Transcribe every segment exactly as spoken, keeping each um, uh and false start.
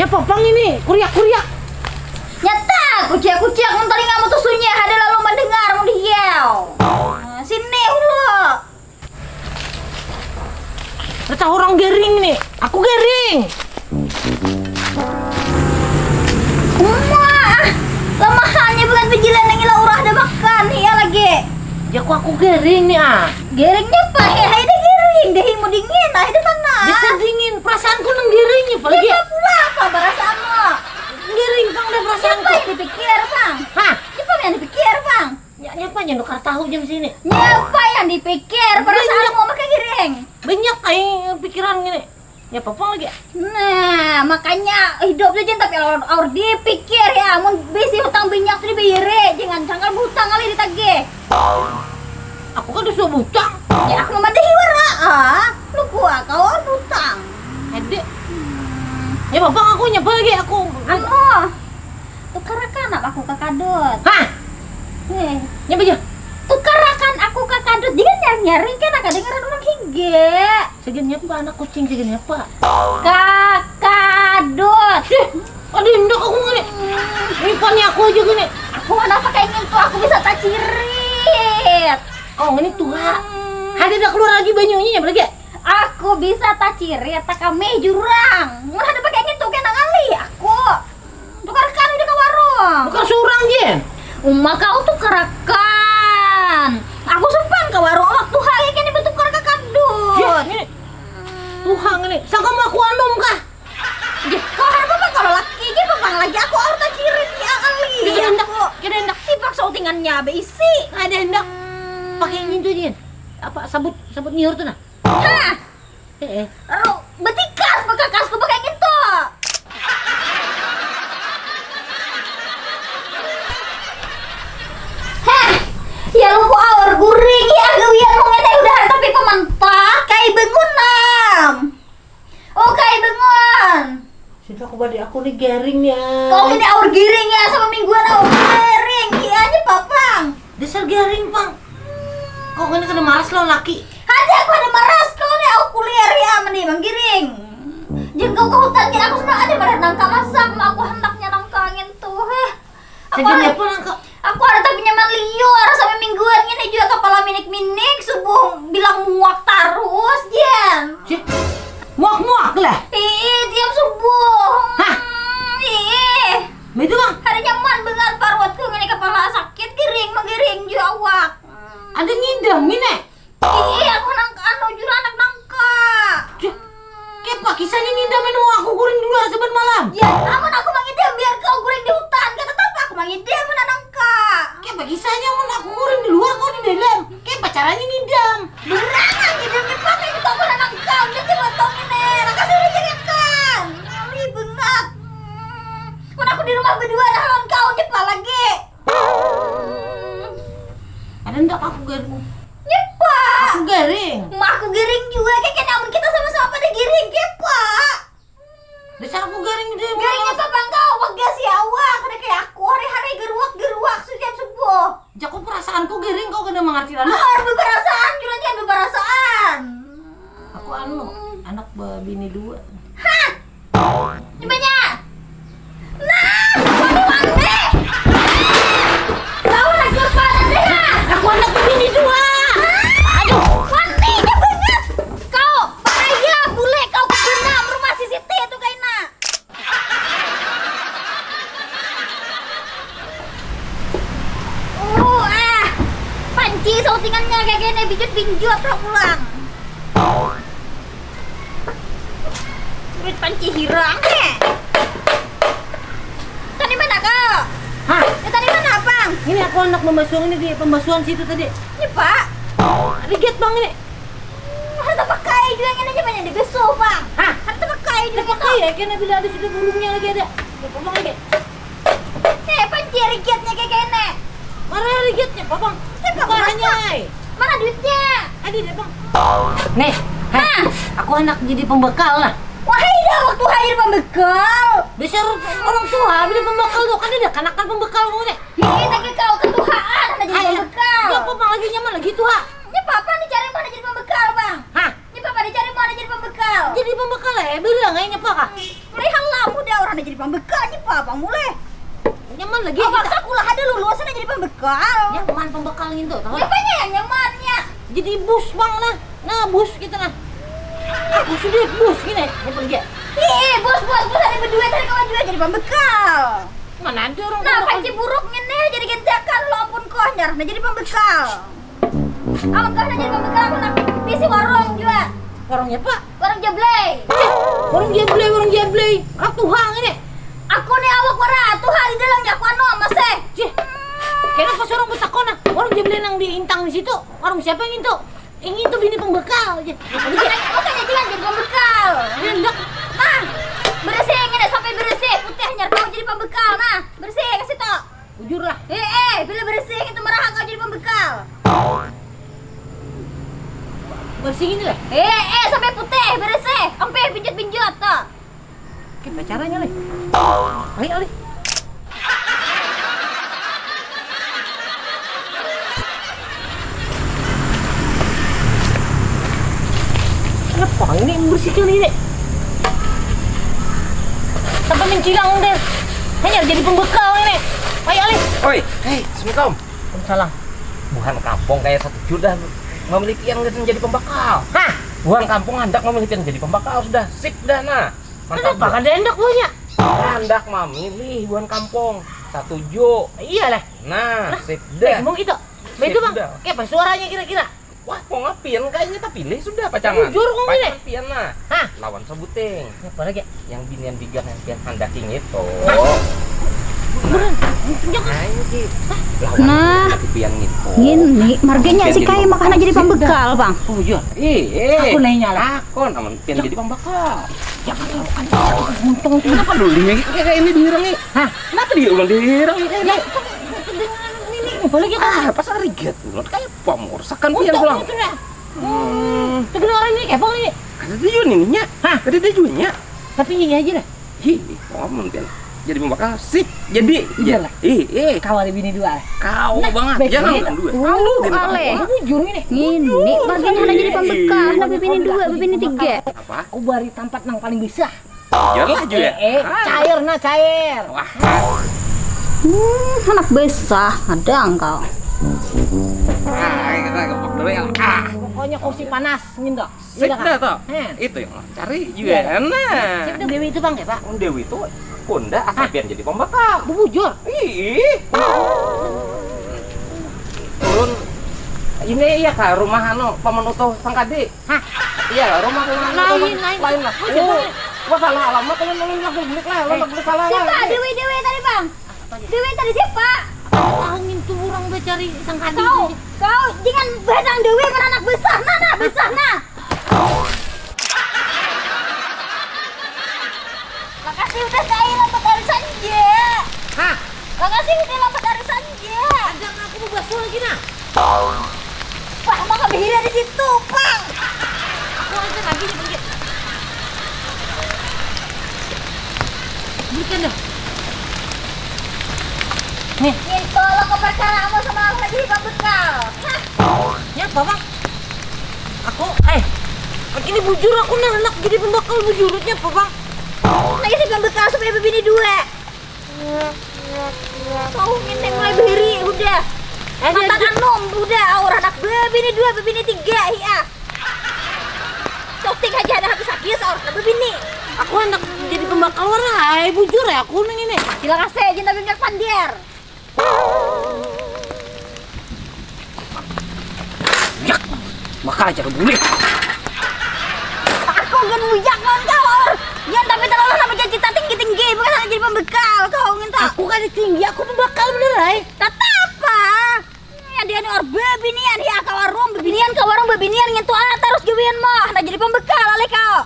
Apa pang ini? Kuriak-kuriak. Nyata, kuciak-kuciak mun talingamu tu sunyi, ada lalu mandangar mun dihiau. Nah, sini hulu. Ada tahu orang gering nih. Aku gering. Uma, ah, lamahannya bangat bijilan nang ila urah ada makan, iya lagi. Ya, aku, aku gering nih, ah. Geringnya apa? Eh, hai deh gering, dahimu dingin, hai deh panas. Bisa dingin, perasaanku nang geringnya, apalagi. Ya, pula apa perasaanmu? Gering pang udah perasaanku. Apa yang dipikir, Bang? Hah? Apa yang dipikir, Bang? Nya, nyapa nya nukar tahu jam sini? Nyapa yang dipikir? Perasaanmu maka giring. Banyak ai pikiran gini. Nyapa pang lagi? Nah, makanya hidup tu jangan tapi aur, aur dipikir ya. Mun bisi hutang banyak tu dibayari, jangan sangkal berhutang kali ditagih. Aku kan sudah butang. Ya, aku memadahi wara. Ah, lu kuat kau berhutang. Ade. Hmm. Ya, Bang, aku nyapa lagi aku. Anu, tukarakan aku ka kadut. Hah? Eh. Nyapa aja? Tukarakan aku ka kadut. Dia nyari-nyari kan, kadangaran orang higa. Sagan nyapa anak kucing, sagan nyapa? Ka kadut. Ih, ada hendak aku ngini. Ini pani aku aja gini. Aku mana pakai ngintu, aku bisa tacirit. Oh, ini tuha. Hmm. Ada dah keluar lagi banyunya, nyapa lagi? Aku bisa tacirit, takamih jurang. Mun ada pakai ngintu kena ngalih aku. Tukarakan udah ka warung. Bukan surang, Jen. Uma kau tukarakan. Aku supan ka warung awak tuha ya kini bertukar ka kadut. Ya, ini. Tuha ngini. Sangka mau aku anum kah? Ih, kau harap apa kalau laki ini bang lagi aku aur tacirit ya kali. Kita hendak, aku kita hendak. Sipak sautingannya beisi. Ada hendak. Hmm. Pakai ngintu, Jen. Apa sabut, sabut nyiur tuh nah? Hah? Eh, eh. Ru, betikas bekakasku pakai ngintu. Heh, ya lu ku aur guring ya gawian mungkin teh udah tapi pemantak kai bangunam. Oh, kai bangun. Sudah aku balik aku nih garing ya. Kau ini aur giring ya sama mingguan aur giring. Iya aja papang. Dasar garing pang. Kau ini kada maras lawan laki. Hati aku ada maras kau nih aku kuliah ya mending menggiring. Jangan kau kau tanya aku sudah ada pada nangka masak mau aku hendaknya nangka angin tuh. Heh. Aku Saja ada, nyapa nangka. Aku ada tapi nyaman liur sampai mingguan ini juga kepala minik-minik subuh bilang muak terus Jen. Cih, muak-muak lah. Ih, tiap subuh. Hah? Hmm, ih. Begitu bang. Hari nyaman banget paruatku ini kepala sakit giring menggiring juga awak. Hmm. Ada ngidam ini. Ih, aku nang anu jur anak nangka. Cih, kepa kisahnya ngidam ini mau aku guring di luar saban malam. Ya, amun aku mangidam biar kau guring di hutan, kata apa aku mangidam mun nangka. Kepa kisahnya mun aku guring di luar kau di dalam. Kepa caranya ngidam. Berang ngidam ni pakai di toko nangka, udah coba tong ini. Raka sudah jadikan. Ngali banget. Hmm. Mun aku di rumah berdua dah lawan kau nyapa lagi. Ada ndak aku garing? Nyepa. Aku garing. Ma aku garing juga kayak kena amun kita sama-sama pada giring kepa. Dasar aku garing di Garing apa bang kau? Bagas ya awak. Kada kayak aku hari-hari geruak-geruak setiap subuh. Jaku perasaanku garing kau kada mengerti lalu. Ah, harus beperasaan, jurang jangan beperasaan. Aku anu, anak bini dua. Hah? Nyebanya. Nah, wani wani. Kau hancur padan deh. Aku anak bini dua. Aduh, wani nya banget. Kau bahaya bule kau kena rumah C C T itu kaina. Uh, ah. Panci sautingannya kayak gini bijut binjut lah pulang. Duit panci hirang eh. Tadi mana kau? Hah? Ya, tadi mana abang? Ini aku anak pembasuhan ini di pembasuhan situ tadi. Ini pak. Riget bang ini. Harta pakai juga ini aja banyak dibeso bang. Hah? Harta pakai juga. Pakai ya kena bila ada sudah burungnya lagi ada. Ya, bang lagi. Eh, panci rigitnya kayak gini. Mana rigitnya, Papang? Bukannya, ai. Mana duitnya? Ada deh, Bang. Nih, heh, aku anak jadi pembekal lah. Wahai dah waktu hadir pembekal. Dasar orang tua, bila pembekal tuh kan ada kanakan pembekal mau nih. Nih, tapi kau ketuhaan ada jadi pembekal. Gak apa-apa lagi nyaman lagi tuha. Ini papa nih cari mana jadi pembekal, Bang? Hah? Ini papa nih cari mana jadi pembekal? Jadi pembekal ya, bilang aja nyapa kah? Mulai halam udah Handak jadi pambekal ni, Pa, pang mulai. Nyaman lagi. Awak kita sakulah ada lulus, handak jadi pambekal. Nyaman pambekal ngintu, tahu? Apanya yang nyamannya? Jadi bus, pang, nah. Nah, bus kita, nah. Aku sudah bus gini, apa lagi? Ih, bus, bus, bus, ada berdua, tadi kawan juga jadi pambekal. Mana ada orang nah, pambekal? Panci buruk ngini jadi genjakan, lo ampun, konyar, nah, jadi pambekal. Amun kah jadi pembekal, aku nak bisi warung jua. Warungnya apa? Warung Jablay. Cih, warung Jablay, warung Jablay. Anak tuha ini. Aku ni awak wara tuha di dalamnya, aku anu masih. Cih, kena pas orang betakon, nah, warung Jablay nang di Intang di situ. Warung siapa yang itu? Yang itu bini pembekal. Cih, makanya, makanya jangan jadi pembekal. Hendak. Nah, bersih ini sampai bersih, putih nyar kau jadi pembekal. Nah, bersih ke situ. Bujur lah. Eh, eh, bila bersih itu marah kau jadi pembekal. Bersih ini lah. Eh, eh, sampai putih, bersih. Sampai pinjut-pinjut tuh. Kita caranya lih. Ayo lih. Kenapa ini membersihkan ini? Sampai mencilang deh. Hanya jadi pembekal ini. Ayo lih. Oi, hei, assalamualaikum. Waalaikumsalam. Buhan kampung kayak satu juta memilih pian jadi pembekal. Hah? Buhan kampung hendak memilih pian jadi pembekal sudah sip dah nah. Mantap. Kenapa? Kada hendak punya. Hendak memilih buhan kampung satuju. Iyalah. Nah, sip dah. Ngomong gitu. Betul bang. Kayak apa suaranya kira-kira? Wah, mau ngapain? Kayaknya terpilih sudah pacangan. Jujur kok ini. Pacangan pian nah. Hah? Lawan sebuting. Apa lagi? Yang binian digang yang pian handaki ngitu. Beneran? Tunjuk. Nah, ini Ki. Lawan nah, handaki pian ngitu. Ini marganya si kai makanya jadi pembekal, Bang. Oh, iya. Eh, eh. Aku nanya lah. Aku namun pian jadi pembekal. Jangan tahu kan. Untung tuh. Kenapa dulu ini kayak ini dihirangi? Hah? Kenapa dia ulang dihirangi? Ya, ini. Apa lagi? Ah, pas hari get. Kayak pamursakan pian pulang. Untung itu nah. Hmm. Tapi orang ini kepong ini. Ada dia juga nih nya. Hah? Ada dia juga nya. Tapi ini aja dah. Hi, ngomong pian. Jadi pembakal sip. Jadi iya lah. Ih, ih. Kau ada bini dua. Kau nah, banget. Jangan dua. Kau gini. Bujur ini. Ini bagian ada jadi pembekal, ada bini dua, bini tiga. Apa? Aku bari tempat nang paling bisa. Biarlah juga. Eh, eh, cair nah, cair. Wah. Hmm, anak besar, ada engkau. Ah, kita gempok dulu ya. Ah. Pokoknya kursi panas, minta. Sip dah tuh. Itu yang cari juga. Nah. Sip dah. Dewi itu bang ya, Pak? Oh, Dewi itu bunda asal pian jadi pembakal. Bujur. Ih. Turun ini ya ke rumah anu pemenutuh sangkadi. Hah? Iya, rumah lain, lain, lain lah. Oh, siapa nih? Wah, salah alamat, lain, lain, lain, klik lah, lain, klik salah lah. Siapa? Dewi, Dewi tadi, Bang. Dewi tadi siapa? Tahu ngintu orang becari sangkadi. Kau, kau jangan badang Dewi, mana anak besar, nah, nah, besar, nah. Makasih udah kai lambat arisan je. Hah? Makasih udah lambat arisan je. Ada aku mau basuh lagi nah. Wah, maka behira di situ, Pang. Aku aja lagi nih, Bang. Bukan dah. Nih. Nih, tolong ke perkara sama aku lagi di bekal. Hah? Nyapa, Bang? Aku, eh, ini bujur aku nah anak jadi pembakal bujurutnya apa, Bang? Lagi si pembekal supaya bebini dua. Kau ini mulai beri udah. Matan anum udah, aur anak bebini dua, bebini tiga, hi ah. Cotik aja ada habis-habis aur anak bebini. Aku anak jadi pembakal warai, bujur ya aku nang ini. Gila kasih aja tapi minyak pandir. Yak, bakal aja bulik. Aku gen bujak lawan kau, Aur. Yan tapi terlalu sama janji tak tinggi-tinggi, bukan hanya jadi pembekal kau nginta. Aku kada tinggi, aku pembakal bener, ay. Kata apa? Ya dia ni or bebinian ya ke warung, bebinian ke warung, bebinian ngintu ah terus gawian mah, nah jadi pembekal alih kau.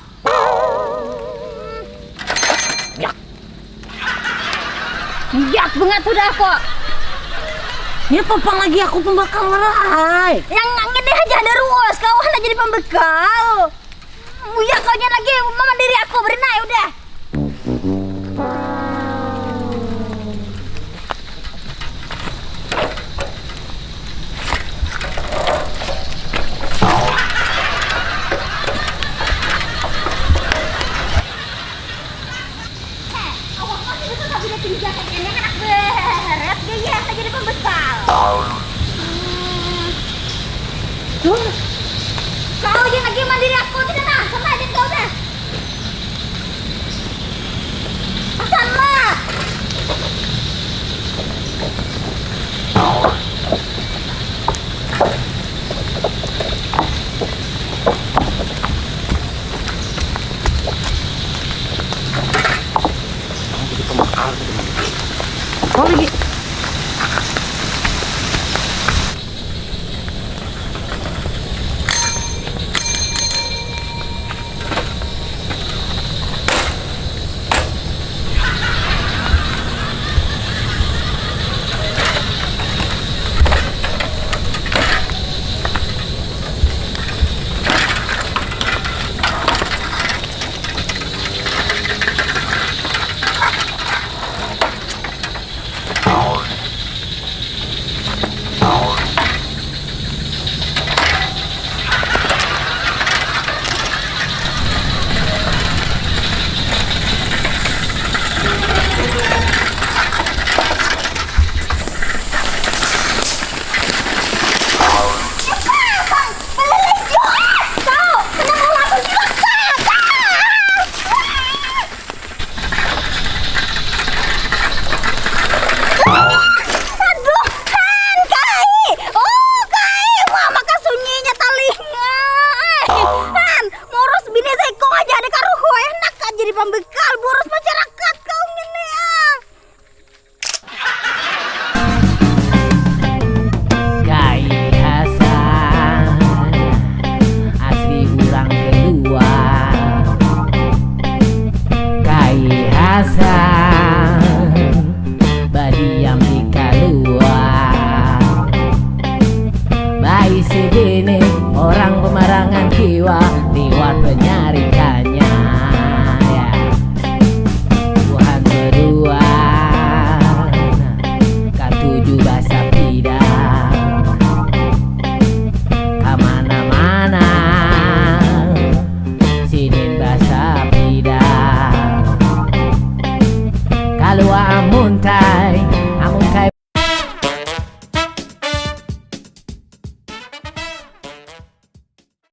Yak. Yak banget udah kok. Ini topang lagi aku pembakal warai. Yang ngini aja ada ruas, kau hana jadi pembekal. Buya kau nya lagi, mama diri aku berinai udah. Duh. Kau aja lagi mandiri aku tidak nah, sama aja kau dah. Asal lah. Jadi pembekal gitu. Kau lagi. Aduh, Han, Kai. Oh, Kai, wah, maka sunyinya talinga. Eh, Han, ngurus bini saikung aja ada karuhu, enak aja jadi pembekal, boros masyarakat kau ngini, ah. Kai Hasan, asli urang Keluak. Kai Hasan, badiam di Keluak. Baisi bini orang pemarangan kiwa, liwat penyarikannya, ya. Tuhan berdua, katuju basapida kamana-mana, sidin basapida. Kalua amuntai,